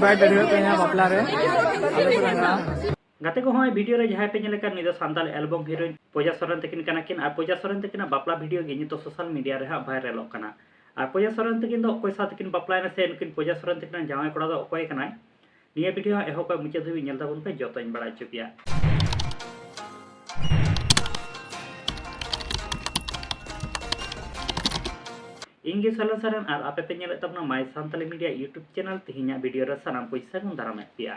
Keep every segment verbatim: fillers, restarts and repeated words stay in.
ᱵᱟᱭ ᱫᱟᱲᱮᱭᱟᱜ ᱠᱟᱱᱟ ᱵᱟᱯᱞᱟ ᱨᱮ᱾ ᱟᱞᱮ ᱠᱚ ᱨᱟᱸᱜᱟᱣᱟ᱾ ᱜᱟᱛᱮ ᱠᱚ, ᱦᱚᱸᱜᱼᱚᱭ ᱵᱷᱤᱰᱤᱭᱳ ᱨᱮ ᱡᱟᱦᱟᱸᱭ ᱯᱮ ᱧᱮᱞ ᱠᱟᱱ, ᱱᱩᱭ ᱫᱚ ᱥᱟᱱᱛᱟᱲ ᱮᱞᱵᱚᱢ ᱦᱤᱨᱳᱭᱤᱱ ᱯᱩᱡᱟ ᱥᱚᱨᱮᱱ ᱛᱟᱹᱠᱤᱱ ᱠᱟᱱᱟ ᱠᱤᱱ᱾ ᱟᱨ ᱯᱩᱡᱟ ᱥᱚᱨᱮᱱ ᱛᱟᱹᱠᱤᱱᱟᱜ ᱵᱟᱯᱞᱟ ᱵᱷᱤᱰᱤᱭᱳ ᱜᱮ ᱱᱤᱛᱚᱜ ᱥᱳᱥᱟᱞ ᱢᱤᱰᱤᱭᱟ ᱨᱮ ᱦᱟᱸᱜ ᱵᱷᱟᱭᱨᱟᱞᱚᱜ ᱠᱟᱱᱟ᱾ ᱟᱨ ᱯᱩᱡᱟ ᱥᱚᱨᱮᱱ ᱛᱟᱹᱠᱤᱱ ᱫᱚ ᱚᱠᱚᱭ ᱥᱟᱶ ᱛᱟᱹᱠᱤᱱ ᱵᱟᱯᱞᱟᱭᱮᱱᱟ ᱥᱮ ᱱᱩᱠᱤᱱ ᱯᱩᱡᱟ ᱥᱚᱨᱮᱱ ᱛᱟᱹᱠᱤᱱᱟᱜ ᱡᱟᱶᱟᱭ ᱠᱚᱲᱟ ᱫᱚ ᱚᱠᱚᱭ ᱠᱟᱱᱟᱭ, ᱱᱤᱭᱟᱹ ᱵᱷᱤᱰᱤᱭᱳ ᱦᱟᱸᱜ ᱮᱦᱚᱵ ᱠᱷᱚᱱ ᱢᱩᱪᱟᱹᱫ ᱫᱷᱟᱹᱵᱤᱡ ᱧᱮᱞ ᱛᱟᱵᱚᱱ ᱯᱮ, ᱡᱚᱛᱚᱧ ᱵᱟᱲᱟᱭ ᱦᱚᱪᱚ ᱯᱮᱭᱟ᱾ ᱤᱧ ᱜᱮ ᱥᱟᱞᱟ ᱥᱚᱨᱮᱱ ᱟᱨ ᱟᱯᱮ ᱯᱮ ᱧᱮᱞᱮᱫ ᱛᱟᱵᱚᱱᱟ My Santali Media YouTube channel᱾ ᱛᱮᱦᱮᱧᱟᱜ ᱵᱷᱤᱰᱤᱭᱳ ᱨᱮ ᱥᱟᱱᱟᱢ ᱠᱚᱧ ᱥᱟᱹᱜᱩᱱ ᱫᱟᱨᱟᱢᱮᱫ ᱯᱮᱭᱟ᱾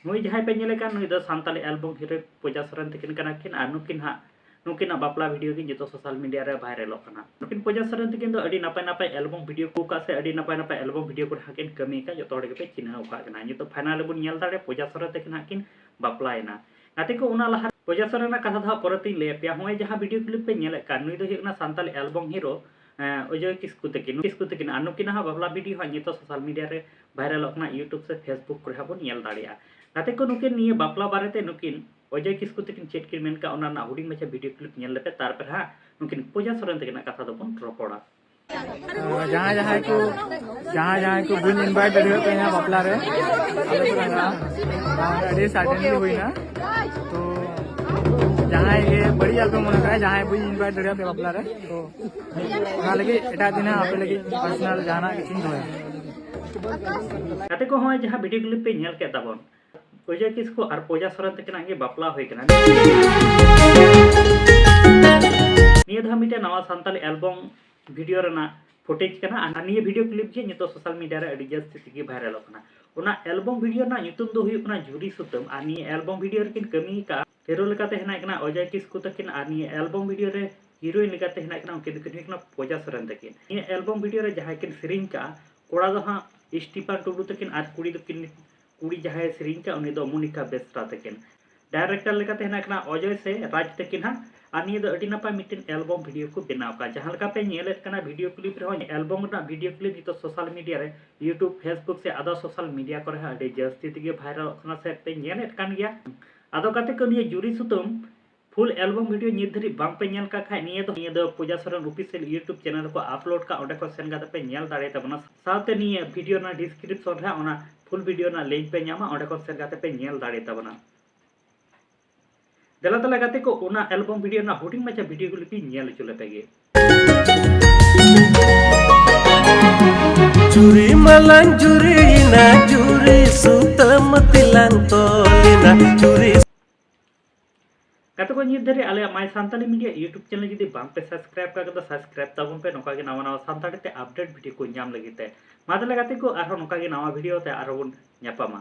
ᱱᱩᱭ ᱡᱟᱦᱟᱸᱭ ᱯᱮ ᱧᱮᱞᱮ ᱠᱟᱱ, ᱱᱩᱭ ᱫᱚ ᱥᱟᱱᱛᱟᱞᱤ ᱮᱞᱵᱚᱢ ᱦᱤᱨᱳ ᱯᱩᱡᱟ ᱥᱚᱨᱮᱱ ᱛᱟᱹᱠᱤᱱ ᱠᱟᱱᱟ ᱠᱤᱱ ᱟᱨ ᱱᱩᱠᱤᱱ ᱦᱟᱸᱜ, ᱱᱩᱠᱤᱱᱟᱜ ᱵᱟᱯᱞᱟ ᱵᱷᱤᱰᱤᱭᱳ ᱜᱮ ᱱᱤᱛᱚᱜ ᱥᱳᱥᱟᱞ ᱢᱤᱰᱤᱭᱟ ᱨᱮ ᱵᱷᱟᱭᱨᱟᱞᱚᱜ ᱠᱟᱱᱟ᱾ ᱱᱩᱠᱤᱱ ᱯᱩᱡᱟ ᱥᱚᱨᱮᱱ ᱛᱟᱹᱠᱤᱱ ᱫᱚ ᱟᱹᱰᱤ ᱱᱟᱯᱟᱭ ᱱᱟᱯᱟᱭ ᱮᱞᱵᱚᱢ ᱵᱷᱤᱰᱤᱭᱳ ᱠᱚ ᱟᱠᱟᱫ ᱥᱮ ᱟᱹᱰᱤ ᱱᱟᱯᱟᱭ ᱱᱟᱯᱟᱭ ᱮᱞᱵᱚᱢ ᱵᱷᱤᱰᱤᱭᱳ ᱠᱚᱨᱮ ᱦᱟᱸᱜ ᱠᱤᱱ ᱠᱟᱹᱢᱤ ᱟᱠᱟᱫ, ᱡᱚᱛᱚ ᱦᱚᱲ ᱜᱮᱯᱮ ᱪᱤᱱᱦᱟᱹᱣ ᱟᱠᱟᱫ ᱠᱤᱱᱟ᱾ ᱱᱤᱛᱚᱜ ᱯᱷᱟᱭᱱᱟᱞ ᱨᱮᱵᱚᱱ ᱧᱮᱞ ᱫᱟᱲᱮᱭᱟᱜᱼᱟ ᱯᱩᱡᱟ ᱥᱚᱨᱮᱱ ᱛᱟᱹᱠᱤᱱ ᱦᱟᱸᱜ ᱠᱤᱱ ᱵᱟᱯᱞᱟᱭᱮᱱᱟ᱾ ᱜᱟᱛᱮ ᱠᱚ, ᱚᱱᱟ ᱞᱟᱦᱟ ᱯᱩᱡᱟ ᱥᱚᱨᱮᱱᱟᱜ ᱠᱟᱛᱷᱟ ᱫᱚ ᱦᱟᱸᱜ ᱯᱚᱨᱮ ᱛᱤᱧ ᱞᱟᱹᱭ ᱟᱯᱮᱭᱟ᱾ ᱦᱚᱸᱜᱼᱚᱭ ᱡᱟᱦᱟᱸ ᱵᱷᱤᱰᱤᱭᱳ ᱠᱞᱤᱯ ᱯᱮ ᱧᱮᱞᱮᱫ ᱠᱟᱱ, ᱱᱩᱭ ᱫᱚ ᱦᱩᱭᱩᱜ ᱠᱟᱱᱟ ᱥᱟᱱᱛᱟᱞᱤ ᱮᱞᱵᱚᱢ ᱦᱤᱨᱳ, ᱮᱸ, ᱚᱡᱚᱭ ᱠᱤᱥᱠᱩ ᱛᱟᱹᱠᱤᱱ, ᱠᱤᱥᱠᱩ ᱛᱟᱹᱠᱤᱱ᱾ ᱟᱨ ᱱᱩᱠᱤᱱᱟᱜ ᱦᱚᱸ ᱵᱟᱯᱞᱟ ᱵᱷᱤᱰᱤᱭᱳ ᱦᱟᱸᱜ ᱱᱤᱛᱚᱜ ᱥᱳᱥᱟᱞ ᱢᱤᱰᱤᱭᱟ ᱨᱮ ᱵᱷᱟᱭᱨᱟᱞᱚᱜ ᱠᱟᱱᱟ, YouTube ᱥᱮ Facebook ᱠᱚᱨᱮ ᱦᱚᱸ ᱵᱚᱱ ᱧᱮᱞ ᱫᱟᱲᱮᱭᱟᱜᱼᱟ᱾ ᱜᱟᱛᱮ ᱠᱚ, ᱱᱩᱠᱤᱱ ᱱᱤᱭᱟᱹ ᱵᱟᱯᱞᱟ ᱵᱟᱨᱮᱛᱮ ᱱᱩᱠᱤᱱ ᱚᱡᱚᱭ ᱠᱤᱥᱠᱩ ᱛᱟᱹᱠᱤᱱ ᱪᱮᱫ ᱠᱤᱱ ᱢᱮᱱ ᱠᱟᱜ, ᱚᱱᱟ ᱨᱮᱱᱟᱜ ᱦᱩᱰᱤᱧ ᱢᱟᱪᱷᱟ ᱵᱷᱤᱰᱤᱭᱳ ᱠᱞᱤᱯ ᱧᱮᱞ ᱞᱮᱯᱮ, ᱛᱟᱨᱯᱚᱨᱮ ᱦᱟᱸᱜ ᱱᱩᱠᱤᱱ ᱯᱩᱡᱟ ᱥᱚᱨᱮᱱ ᱛᱟᱹᱠᱤᱱᱟᱜ ᱠᱟᱛᱷᱟ ᱫᱚᱵᱚᱱ ᱨᱚᱯᱚᱲᱟ᱾ ᱡᱟᱦᱟᱸᱭ ᱡᱟᱦᱟᱸᱭ ᱠᱚ, ᱡᱟᱦᱟᱸᱭ ᱡᱟᱦᱟᱸᱭ ᱠᱚ ᱵᱟᱹᱧ ᱤᱱᱵᱷᱟᱭᱤᱴ ᱫᱟᱲᱮᱭᱟᱜ ᱠᱟᱱᱟ ᱵᱟᱯᱞᱟ ᱨᱮ, ᱟᱞᱮ ᱠᱚ ᱨᱟᱸᱜᱟᱣᱟ᱾ ᱟᱹᱰᱤ ᱥᱟᱰᱮᱱᱞᱤ ᱦᱩᱭᱱᱟ, ᱛᱚ ᱡᱟᱦᱟᱸᱭ ᱜᱮ ᱵᱟᱹᱲᱤᱡ ᱟᱞᱚᱯᱮ ᱢᱚᱱᱮ ᱠᱚᱣᱟ, ᱡᱟᱦᱟᱸᱭ ᱵᱟᱹᱧ ᱤᱱᱵᱷᱟᱭᱤᱴ ᱫᱟᱲᱮᱭᱟᱜ ᱯᱮ ᱵᱟᱯᱞᱟ ᱨᱮ, ᱛᱚ ᱚᱱᱟ ᱞᱟᱹᱜᱤᱫ ᱮᱴᱟᱜ ᱫᱤᱱ ᱦᱟᱸᱜ ᱟᱯᱮ ᱞᱟᱹᱜᱤᱫ ᱯᱟᱨᱥᱚᱱᱟᱞ ᱡᱟᱦᱟᱱᱟᱜ ᱠᱤᱪᱷᱩᱧ ᱫᱚᱦᱚᱭᱟ᱾ ᱜᱟᱛᱮ ᱠᱚ, ᱦᱚᱸᱜᱼᱚᱭ ᱡᱟᱦᱟᱸ ᱵᱷᱤᱰᱤᱭᱳ ᱠᱞᱤᱯ ᱯᱮ ᱧᱮᱞ ᱠᱮᱫ ᱛᱟᱵᱚᱱ, ᱚᱡᱚᱭ ᱠᱤᱥᱠᱩ ᱟᱨ ᱯᱩᱡᱟ ᱥᱚᱨᱮᱱ ᱛᱟᱹᱠᱤᱱᱟᱜ ᱜᱮ ᱵᱟᱯᱞᱟ ᱦᱩᱭ ᱠᱟᱱᱟ᱾ ᱱᱤᱭᱟᱹ ᱫᱚ ᱦᱟᱸᱜ ᱢᱤᱫᱴᱮᱱ ᱱᱟᱣᱟ ᱥᱟᱱᱛᱟᱞᱤ ᱮᱞᱵᱚᱢ ᱵᱷᱤᱰᱤᱭᱳ ᱨᱮᱱᱟᱜ ᱯᱷᱩᱴᱮᱡᱽ ᱠᱟᱱᱟ᱾ ᱟᱨ ᱱᱤᱭᱟᱹ ᱵᱷᱤᱰᱤᱭᱳ ᱠᱞᱤᱯ ᱜᱮ ᱱᱤᱛᱚᱜ ᱥᱳᱥᱟᱞ ᱢᱤᱰᱤᱭᱟ ᱨᱮ ᱟᱹᱰᱤ ᱡᱟᱹᱥᱛᱤ ᱛᱮᱜᱮ ᱵᱷᱟᱭᱨᱟᱞᱚᱜ ᱠᱟᱱᱟ᱾ ᱚᱱᱟ ᱮᱞᱵᱚᱢ ᱵᱷᱤᱰᱤᱭᱳ ᱨᱮᱱᱟᱜ ᱧᱩᱛᱩᱢ ᱫᱚ ᱦᱩᱭᱩᱜ ᱠᱟᱱᱟ ᱡᱷᱩᱨᱤ ᱥᱩᱛᱟᱹᱢ᱾ ᱟᱨ ᱱᱤᱭᱟᱹ ᱮᱞᱵᱚᱢ ᱵᱷᱤᱰᱤᱭᱳ ᱨᱮᱠᱤᱱ ᱠᱟᱹᱢᱤ ᱟᱠᱟᱫᱼᱟ, ᱦᱤᱨᱳ ᱞᱮᱠᱟᱛᱮ ᱦᱮᱱᱟᱭ ᱠᱟᱱᱟ ᱚᱡᱚᱭ ᱠᱤᱥᱠᱩ ᱛᱟᱹᱠᱤᱱ, ᱟᱨ ᱱᱤᱭᱟᱹ ᱮᱞᱵᱚᱢ ᱵᱷᱤᱰᱤᱭᱳ ᱨᱮ ᱦᱤᱨᱳᱭᱤᱱ ᱞᱮᱠᱟᱛᱮ ᱦᱮᱱᱟᱭ ᱠᱟᱱᱟ, ᱩᱱᱠᱤᱱ ᱫᱚᱠᱤᱱ ᱦᱩᱭᱩᱜ ᱠᱟᱱᱟ ᱯᱩᱡᱟ ᱥᱚᱨᱮᱱ ᱛᱟᱹᱠᱤᱱ᱾ ᱱᱤᱭᱟᱹ ᱮᱞᱵᱚᱢ ᱵᱷᱤᱰᱤᱭᱳ ᱨᱮ ᱡᱟᱦᱟᱸᱭ ᱠᱤᱱ ᱥᱮᱨᱮᱧ ᱠᱟᱜᱼᱟ, ᱠᱚᱲᱟ ᱫᱚ ᱦᱟᱸᱜ ᱥᱴᱤᱯᱷᱟᱱ ᱴᱩᱰᱩ ᱛᱟᱹᱠᱤᱱ ᱟᱨ ᱠᱩᱲᱤ ᱫᱚᱠᱤᱱ, ᱠᱩᱲᱤ ᱡᱟᱦᱟᱸᱭ ᱥᱮᱨᱮᱧ ᱠᱟᱜ, ᱩᱱᱤ ᱫᱚ ᱢᱚᱱᱤᱠᱟ ᱵᱮᱥᱨᱟ ᱛᱟᱹᱠᱤᱱ᱾ ᱰᱟᱭᱨᱮᱠᱴᱚᱨ ᱞᱮᱠᱟᱛᱮ ᱦᱮᱱᱟᱜ ᱠᱟᱱᱟ ᱚᱡᱚᱭ ᱥᱮ ᱨᱟᱡᱽ ᱛᱟᱹᱠᱤᱱ ᱦᱟᱸᱜ᱾ ᱟᱨ ᱱᱤᱭᱟᱹ ᱫᱚ ᱟᱹᱰᱤ ᱱᱟᱯᱟᱭ ᱢᱤᱫᱴᱮᱱ ᱮᱞᱵᱚᱢ ᱵᱷᱤᱰᱤᱭᱳ ᱠᱚ ᱵᱮᱱᱟᱣ ᱠᱟᱜᱼᱟ᱾ ᱡᱟᱦᱟᱸ ᱞᱮᱠᱟ ᱯᱮ ᱧᱮᱞᱮᱫ ᱠᱟᱱᱟ ᱵᱷᱤᱰᱤᱭᱳ ᱠᱞᱤᱯ ᱨᱮᱦᱚᱸ, ᱮᱞᱵᱚᱢ ᱨᱮᱱᱟᱜ ᱵᱷᱤᱰᱤᱭᱳ ᱠᱞᱤᱯ ᱱᱤᱛᱚᱜ ᱥᱳᱥᱟᱞ ᱢᱤᱰᱤᱭᱟ ᱨᱮ, YouTube, Facebook ᱥᱮ ᱟᱫᱟᱨ ᱥᱳᱥᱟᱞ ᱢᱤᱰᱤᱭᱟ ᱠᱚᱨᱮ ᱦᱚᱸ ᱟᱹᱰᱤ ᱡᱟᱹᱥᱛᱤ ᱛᱮᱜᱮ ᱵᱷᱟᱭᱨᱟᱞᱚᱜ ᱠᱟᱱᱟ ᱥᱮ ᱯᱮ ᱧᱮᱞᱮᱫ ᱠᱟᱱ ᱜᱮᱭᱟ᱾ ᱟᱫᱚ ᱜᱟᱛᱮ ᱠᱚ, ᱱᱤᱭᱟᱹ ᱡᱷᱩᱨᱤ ᱥᱩᱛᱟᱹᱢ ᱯᱷᱩᱞ ᱮᱞᱵᱚᱢ ᱵᱷᱤᱰᱤᱭᱳ ᱱᱤᱛ ᱫᱷᱟᱹᱨᱤᱡ ᱵᱟᱝ ᱯᱮ ᱧᱮᱞ ᱠᱟᱜ ᱠᱷᱟᱡ, ᱱᱤᱭᱟᱹ ᱫᱚ, ᱱᱤᱭᱟᱹ ᱫᱚ ᱯᱩᱡᱟ ᱥᱚᱨᱮᱱ ᱚᱯᱷᱤᱥᱤᱭᱟᱞ YouTube ᱪᱮᱱᱮᱞ ᱨᱮᱠᱚ ᱟᱯᱞᱳᱰ ᱠᱟᱜᱼᱟ, ᱚᱸᱰᱮ ᱠᱷᱚᱱ ᱥᱮᱱ ᱠᱟᱛᱮ ᱯᱮ ᱧᱮᱞ ᱫᱟᱲᱮᱭᱟᱜ ᱛᱟᱵᱚᱱᱟ᱾ ᱥᱟᱶᱛᱮ ᱱᱤᱭᱟᱹ ᱵᱷᱤᱰᱤᱭᱳ ᱨᱮᱱᱟᱜ ᱰᱤᱥᱠᱨᱤᱯᱥᱚᱱ ᱨᱮ ᱦᱟᱸᱜ ᱚᱱᱟ full video ᱨᱮᱱᱟᱜ link ᱯᱮ ᱧᱟᱢᱟ, ᱚᱸᱰᱮ ᱠᱷᱚᱱ ᱥᱮᱱ ᱠᱟᱛᱮ ᱯᱮ ᱧᱮᱞ ᱫᱟᱲᱮ ᱛᱟᱵᱚᱱᱟ᱾ ᱫᱮᱞᱟ ᱛᱟᱦᱞᱮ ᱜᱟᱛᱮ ᱠᱚ, ᱚᱱᱟ album video ᱨᱮᱱᱟᱜ ᱦᱩᱰᱤᱧ ᱢᱟᱪᱷᱟ video ᱠᱚ ᱞᱤᱧ ᱧᱮᱞ ᱦᱚᱪᱚ ᱞᱮᱯᱮ ᱜᱮ᱾ ᱡᱩᱨᱤ ᱢᱟᱞᱟᱝ ᱡᱩᱨᱤᱭᱮᱱᱟ, ᱡᱩᱨᱤ ᱥᱩᱛᱟᱹᱢ ᱛᱮᱞᱟᱝ ᱛᱚᱞᱮᱱᱟ, ᱡᱩᱨᱤ᱾ ᱜᱟᱛᱮ ᱠᱚ, ᱱᱤᱛ ᱫᱷᱟᱹᱨᱤᱡ ᱟᱞᱮᱭᱟᱜ My Santali Media YouTube channel ᱡᱩᱫᱤ ᱵᱟᱝ ᱯᱮ subscribe ᱠᱟᱜ ᱠᱟᱫᱟ, subscribe ᱛᱟᱵᱚᱱ ᱯᱮ, ᱱᱚᱝᱠᱟ ᱜᱮ ᱱᱟᱣᱟ ᱱᱟᱣᱟ ᱥᱟᱱᱛᱟᱲᱤ ᱛᱮ update video ᱠᱚ ᱧᱟᱢ ᱞᱟᱹᱜᱤᱫ ᱛᱮ᱾ ᱢᱟ ᱛᱟᱦᱞᱮ ᱜᱟᱛᱮ ᱠᱚ, ᱟᱨᱦᱚᱸ ᱱᱚᱝᱠᱟ ᱜᱮ ᱱᱟᱣᱟ video ᱛᱮ ᱟᱨᱦᱚᱸ ᱵᱚᱱ ᱧᱟᱯᱟᱢᱟ᱾